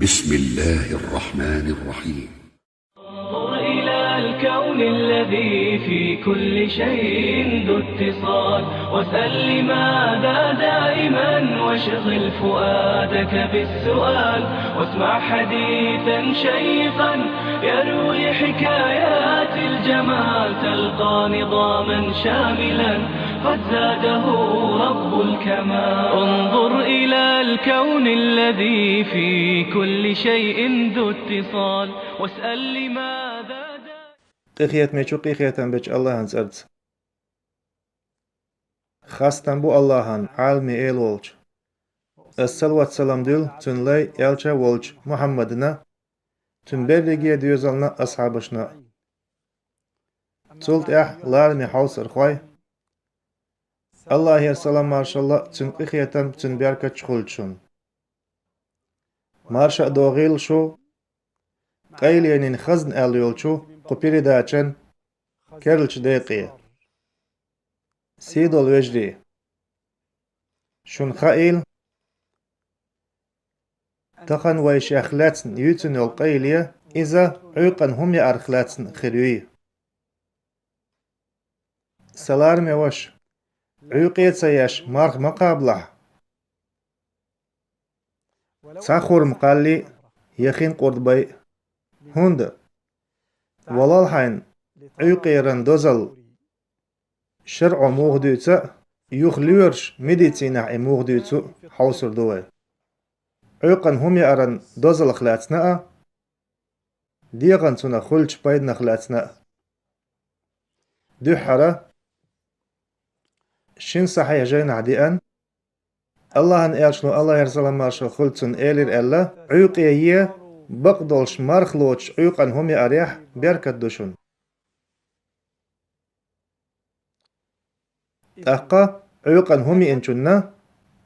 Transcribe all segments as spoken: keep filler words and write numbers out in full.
بسم الله الرحمن الرحيم. انظر إلى الكون الذي في كل شيء ذو اتصال، واسأل لماذا دائما، واشغل فؤادك بالسؤال، واسمع حديثا شيقا يروي حكايات الجمال، تلقى نظاما شاملا قد زاده رب الكمال. انظر إلى الكون الذي في كل شيء ذو اتصال، واسأل لماذا. Къинхетамечу къинхетам бечу Аллахьан цӀарца. Хастам бу Аллахьан, Ӏаламий Эла волчу. Ас салават-салам дуьллу Цуьнан лай, элча волчу Мухьаммадана, цуьнан берриге доьзална, асхьабашна. Цул тӀаьхьа лараме хьовсархой. Аллахьера салам-маршалла, Цуьнан къинхетам, Цуьнан беркаташ хуьлда шуна. Марша а догӀийла шу, къайленийн хазна аьлла йолчу кху передачан керлачу декъе. Сий долу вежарий! Шуна хаийла, тахана вай шех лаьцна юьйцина йолу къайле, иза Ӏуьйкъана хӀума яарх лаьцна хир юй. Сан лараме ваша, Ӏуьйкъе ца еш марха ма кхабалахь. Цхьа хурма кхаллий, я хин къурд бай. ХӀунда? Валал хьайна, Ӏуьйкъеран дозалла шарӀо муха дуьйцу а, юха лоьраша медицинехь и муха дуьйцу а хьовсур ду вай. Ӏуьйкъана хӀума яаран дозаллах лаьцна а, дегӀан цунах хуьлучу пайданах лаьцна а. Дуьххьара, шина сахьихь жайнахь деана, Аллахьан элчано, Аллахьера салам-маршалла хуьлда цунна, элира аьлла: «Ӏуьйкъе е, бакъдолуш марха лоцуш Ӏуьйкъана хӀума яарехь беркат ду шуна». ТӀаккха Ӏуьйкъана хӀума йиъначунна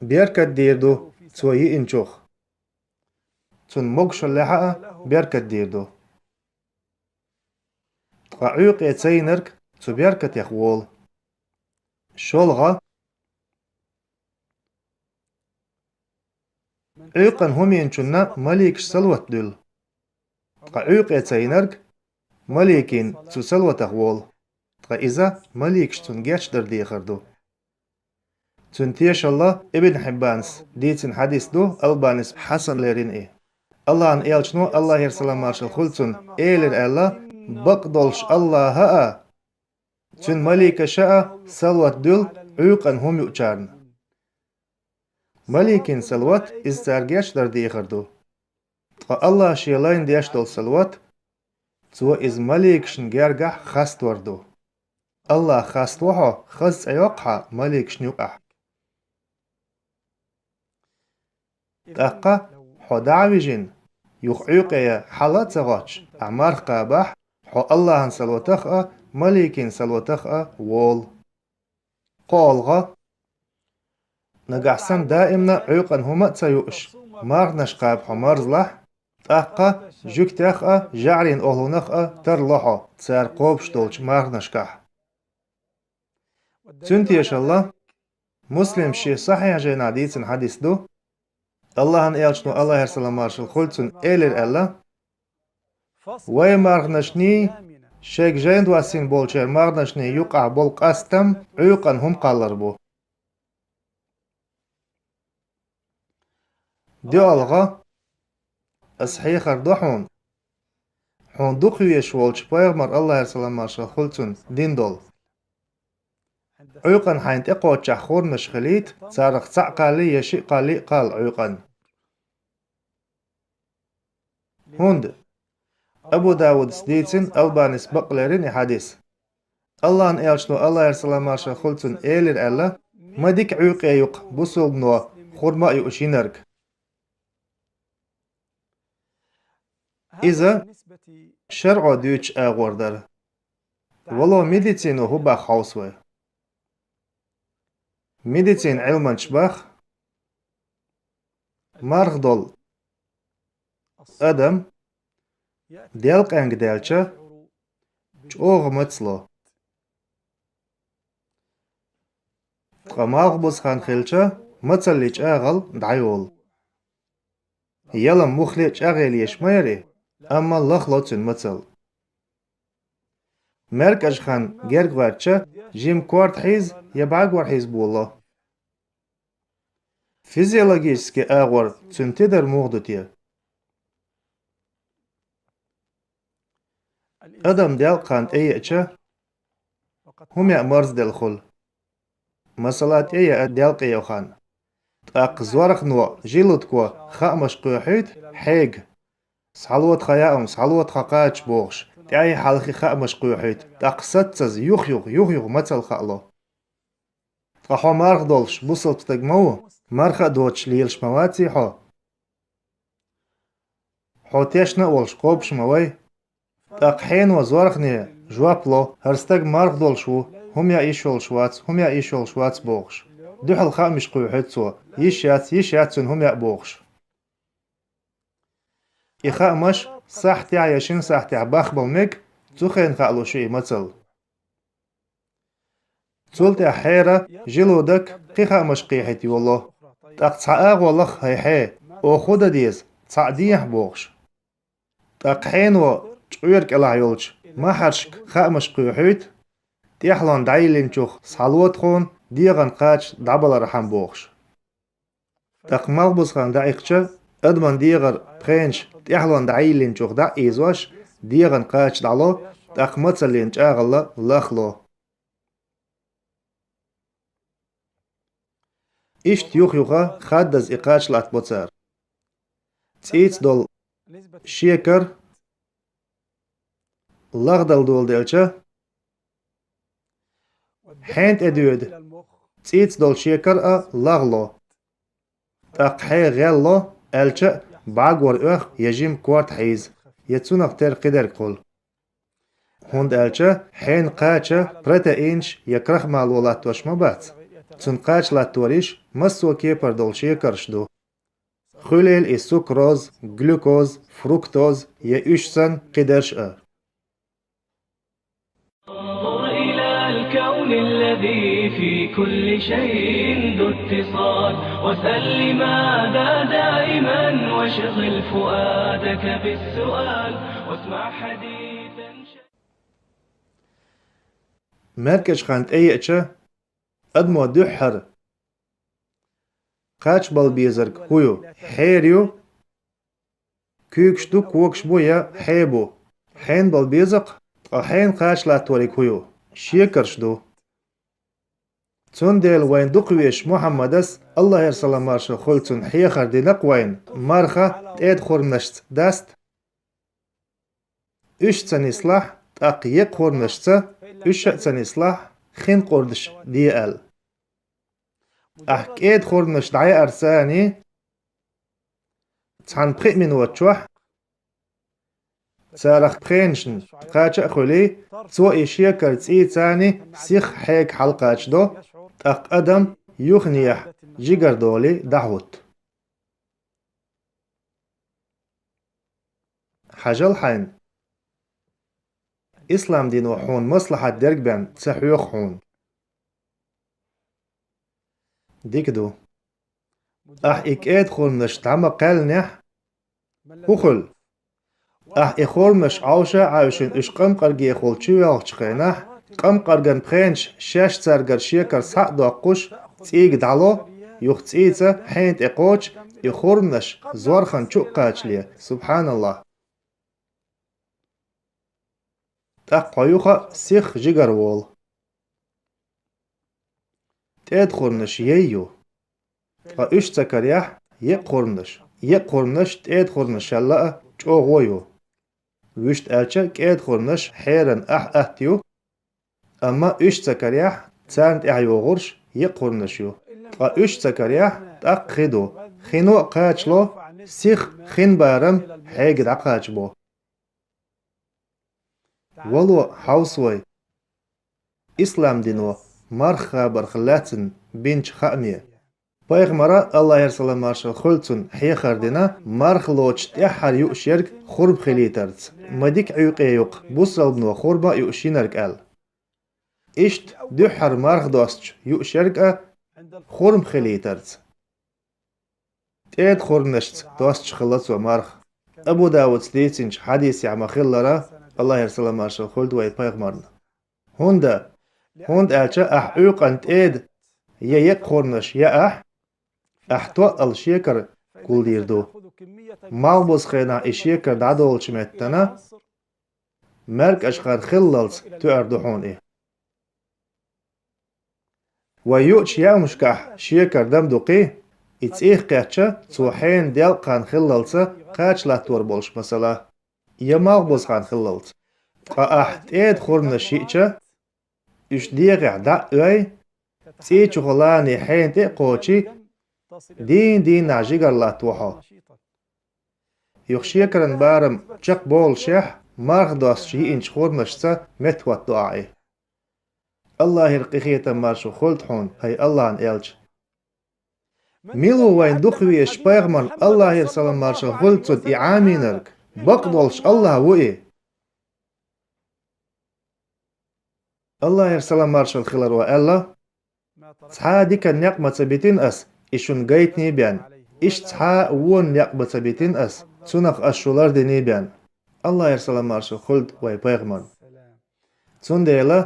беркат дийр ду цо йиъначух. Цунна могушаллехь а беркат дийр ду. Ткъа Ӏуьйкъе ца йинарг цу беркатех волу. ШолгӀа. Ӏуьйкъана хӀума йиъначунна маликаш салават дуьллу. Ткъа Ӏуьйкъе ца йинарг маликийн цу салаватах волу. Ткъа иза маликаш цунна гечдар дехар ду. Цуьнан тешалла Ибн Хьиббанас дийцина хьадис ду, Албанис хьасан лерина и. Аллахьан элчано, Аллахьера салам-маршалла хуьлда цунна, элира аьлла: «Бакъдолуш Аллахьа а, Цуьнан маликаша а салават дуьллу Ӏуьйкъана хӀума юучарна». Маликийн салават иза цара гечдар дехар ду. Ткъа Аллахьа Шен лайна деш долу салават, Цо иза маликашна гергахь хастор ду. Аллахь хаставо хьо, хаза цӀе йоккху хьан маликашна юкъахь. ТӀаккха хьо дӀа а вижина, юха Ӏуьйкъе хьала а ца гӀоттуш, ахь марха кхабахь, хьо Аллахьан салаватах а, маликийн салаватах а волу. КхоалгӀа. Нагахь санна даимна Ӏуьйкъана хӀума а ца юуш, марханаш кхаба хьо марзлахь, тӀаккха жуьгтех а, жаӀарийн охӀлунах а тарло хьо цара кхобуш долчу марханашкахь. Цуьнан тешалла Муслима шен сахьихь жайнахь дийцина хьадис ду, Аллахьан элчано, Аллахьера салам-маршалла хуьлда цунна, элира аьлла: «Вай марханашний, шайга жайна доссийна болчеран марханашний юкъахь болу къастам Ӏуьйкъана хӀума кхаллар бу». ДоьалгӀа, аса хьехар до хьуна, хьуна дукха везаш волчу пайхамар, Аллахьера салам-маршалла хуьлда цунна, дина долу. Ӏуьйкъана хьайна тӀекхоччехь хурманаш хилийта, царах цхьаъ кхаллий я шиъ кхаллий а кхалла Ӏуьйкъана. ХӀунда Абу Даудас дийцина, Албанис бакъ лерина и хьадис. Аллахьан элчано, Аллахьера салам-маршалла хуьлда цунна, элира аьлла: «Ма дика Ӏуьйкъе ю-кх бусулбано хурма а юуш йинарг». Иза шарӀо дуьйцучу агӀор дара. Вало медицино хӀун боху хьовса вай. Медицина Ӏилманчаш боху, марха долу адам делкъенга даьлча, чӀогӀа мацло. Ткъа малхбуза хан хилча, мацаллин чӀагӀалла дӀайолу. Ялам мухле чӀагӀъеллаш ма яр и, амма лахло цуьнан мацалла. МаьркӀажа хан герга гӀоьртича, жима корта хьийза я бӀагор хьийза болало. Физиологически агӀор цуьнан тидар муха ду те? Адам делкъа хан тӀееача, хӀума яа марзделла хуьлу. Масала, тӀееа делкъе йо хан. ТӀаккха зорхано, желудко хаамаш кхоьхьуьйту хьега. Схьало тхан яа хӀума, схьало тхан кхача бохуш, тӀаьхьа-хьалха хаамаш кхоьхьуьйту, тӀаккха саццаза юх-юха, юх-юха мацалла хаало. Ткъа хьо марха долуш бусалба стаг ма ву, марха а доцуш лелаш ма ваций хьо? Хьо тешна а волуш кхобуш ма вай? ТӀаккха хьено, зорхане, жоп ло, хӀара стаг марха долуш ву, хӀума яа йиш йолуш вац, хӀума яа йиш йолуш вац бохуш. Дуьхьал хаамаш кхоьхьуьйту цо, йиш яц, йиш яц цуьнан хӀума яа бохуш. И хаамаш сахьтехь я шина сахьтехь бахбала мега, цу хенахь хаало шу и мацалла. Цул тӀаьхьа хьера, желудок кхин хаамаш кхехьийта йолало. ТӀаккха цхьа агӀо лаха хьайн хье, оха хӀун дан деза, цхьаъ дехьа бохуш. ТӀаккха хьено чкъоьра кӀелахь йолчу махьаршка хаамаш кхоьхьуьйту, тӀаьхьалонна дӀайиллинчух схьало тхуна, дегӀан кхача дӀабалархьама бохуш. ТӀаккха малхбуза хан дӀаиккхича, адаман дегӀара пхенаш тӀаьхьалонна дӀайиллинчух дӀа а ийзош, дегӀан кхача дӀало, тӀаккха мацаллин чӀагӀалла лахло. Иштта юх-юха хаддаза и кхача латтабо цара. ЦӀийца долу шекар лагӀдала доладелча, хьенан тӀе доьду, цӀийца долу шекар а лагӀло. ТӀаккха хье гӀелло, аьлча а бӀагор оьху я жима корта хьийза, я цунах тера кхидерг хуьлу. ХӀунда аьлча хьенан кхача протеинаш я крахмало латтош ма бац. Цуьнан кхача латтораш массо а кепара долу шекарш ду. Хуьлийла и сукроз, глюкоз, фруктоз я уьш санна кхидерш а. انظر إلى الكون الذي في كل شيء ذو اتصال، واسأل لماذا دائما، واشغل فؤادك بالسؤال، واسمع حديثا. МаьркӀажа хан тӀееача, адамо дуьххьара кхача бала безарг хӀун ю? Хьера ю, куьйгаш ду, когаш бу я хье бу? Хьенан бала беза-кх, ткъа хьенан кхача латториг хӀун ю? Шекарш ду. Цундела вайн дукхавезачу Мухьаммадас, АллахӀера салам-маршалла хуьлда цунна, хьехар дина-кх вайна, марха тӀеда хурманашца даста. Уьш ца нислахь, тӀаккха еккъа хурманашца, уьш а ца нислахь, хин къурдаш де аьлла. Ахь кӀеда хурманаш дӀаяьарца цхьана пхи а минот чохь, царах пхенашна кхача а хуьлий, цо и шекар цӀийца сиха хьега хьалакхачадо, тӀаккха адам юханехьа жигара долий дӀахӀутту. Хьажал хьайна. Ислам дино хьуна маслахьат дерг бен ца хьоьху хьуна. Дика ду. Ахь и кӀеда хурманаш дӀа ма кхаьллинехь, хӀун хуьлу? Ахь и хурманаш Ӏовша а Ӏаьвшина уьш къамкъаргехула чувоьлхучу хенахь, къамкъарган пхенаш шаьш цаьргара шекар схьа а доккхуш, цӀийга дӀало, юха цӀийца хьенан тӀе кхочу и хурманаш зорхан чу а кхачале, субхьаналлахӀ. ТӀаккха хьо юха а сиха жигара волу. ТӀеда хурманаш яй ю. Ткъа уьш ца карехь, еккъа хурманаш. Еккъа хурманаш тӀеда хурманашалла а чӀогӀо ю. Вуьшта аьлча, кӀеда хурманаш хьеран ахь атта ю, амма уьш ца карехь, царна тӀаьхьа йогӀурш еккъа хурманаш ю. Ткъа уьш ца карехь, тӀаккха хи ду. Хино а кхачало, сиха хин барам хьега дӀакхачабо. Вало, хьовса вай. Ислам дино марха кхабарх лаьцна бинчу хааме. Пайхамара, АллахӀера салам-маршалла хуьлда цунна, хьехар дина марха лоцуш тӀаьххьара юуш ерг хурма хилийтарца. Ма дика Ӏуьйкъе ю-кх бусалбано хурма а юуш йинарг аьлла. Иштта дуьххьара марха достуш юуш ерг а хурма хилийтарца. тӀеда хурманашца достуш хилла цо марха. Абу Давуда дийцинчу хьадисехь ма-хиллара, Аллахьера салам-маршалла хуьлда вайн пайхамарна. ХӀунда? ХӀунда аьлча ахь Ӏуьйкъана тӀеда я екъа хурманаш яахь, ахь тоъал шекар гулдийр ду. Малхбузу хенахь и шекар дӀадолучу меттана маьркӀажа хан хиллалц тоьар ду хьуна и. Вай юучу яамашкахь шекар дам дукхий, и цӀийх кхетча, цо хьенан делкъа хан хиллалца кхача латтор болуш масала, я малхбузу хан хиллалц. Ткъа ахь тӀеда хурманаш йиъча, уьш дегӀехь дӀа а оьй, цӀий чухула хьенан тӀе а кхочий, дийна-дийнахь жигара латтаво хьо. Юха шекаран барам чекхболушехь, марха достуш йиъначу хурманашца меттахӀоттадо ахь и. Аллахьера къинхетам-маршалла хуьлда хьуна, хӀай Аллахьан элча. Мила ву вайн дукхавезачу пайхамарна, Аллахьера салам-маршалла хуьлда цунна, и Ӏамийнарг? Бакъдолуш Аллахь ву и. Аллахьера салам-маршалла хиларо аьлла: «Цхьа а дикан некъ ма ца битина ас, и шуна гайтиний бен, иштта цхьа а вонан некъ ма ца битина ас, цунах ас шу лардиний бен». Аллахьера салам-маршалла хуьлда вайн пайхамарна. Цундела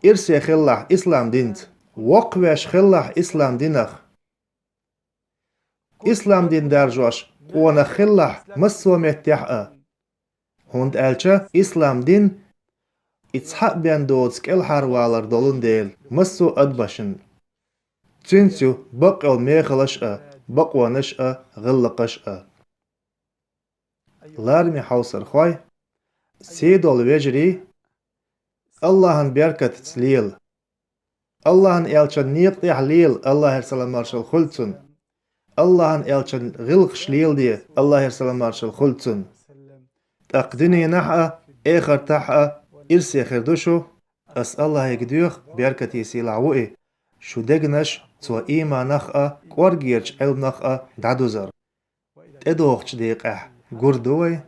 ирсе хилалахь ислам динца, воккхавеш хилалахь ислам динах. Ислам дин даржош къонах хилалахь массо а меттехь а. ХӀунда аьлча ислам дин и цхьаъ бен доцу кӀелхьарвалар долун дела массо а адамашна. Цуьнца ю бакъйолу мехалаш а, бакъонаш а, гӀиллакхаш а. Лараме хьовсархой, сий долу вежарий, Аллахьан беркатца лела. Аллахьан элчан некъа тӀехь лела, Аллахьера салам-маршалла хуьлда цунна. Аллахьан элчан гӀиллакхаш леладе, Аллахьера салам-маршалла хуьлда цунна. ТӀаккха дуьненахь а, эхартахь а ирсе хир ду шу, ас Аллахьига доьху, беркате сийлахь ву и, шун дегнаш цо ийманах а, кӀоргерчу Ӏилманах а дӀадузар. ТӀедогӀучу декъехь гур ду вай.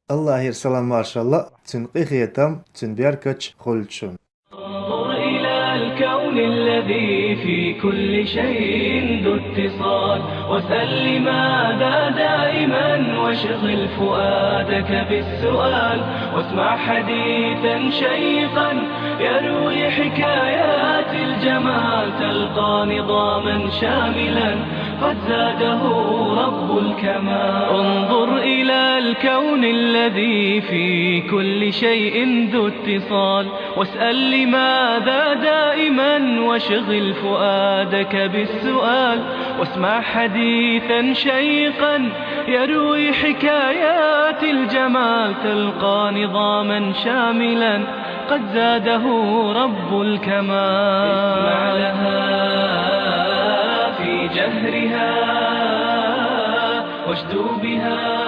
Аллахьера салам-маршалла а, цуьнан къинхетам, цуьнан беркаташ хуьлда шуна. انظر إلى الكون الذي في كل شيء ذو اتصال، واسأل لماذا دائما، واشغل فؤادك بالسؤال، واسمع حديثا شيقا يروي حكايات الجمال، تلقى نظاما شاملا قد زاده رب الكمال. انظر إلى الكون الذي في كل شيء ذو اتصال، واسأل لماذا دائما، واشغل فؤادك بالسؤال، واسمع حديثا شيقا يروي حكايات الجمال، تلقى نظاما شاملا قد زاده رب الكمال. اسمع لها في جهرها، واشدو بها،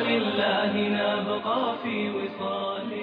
لله نبقى في وصال.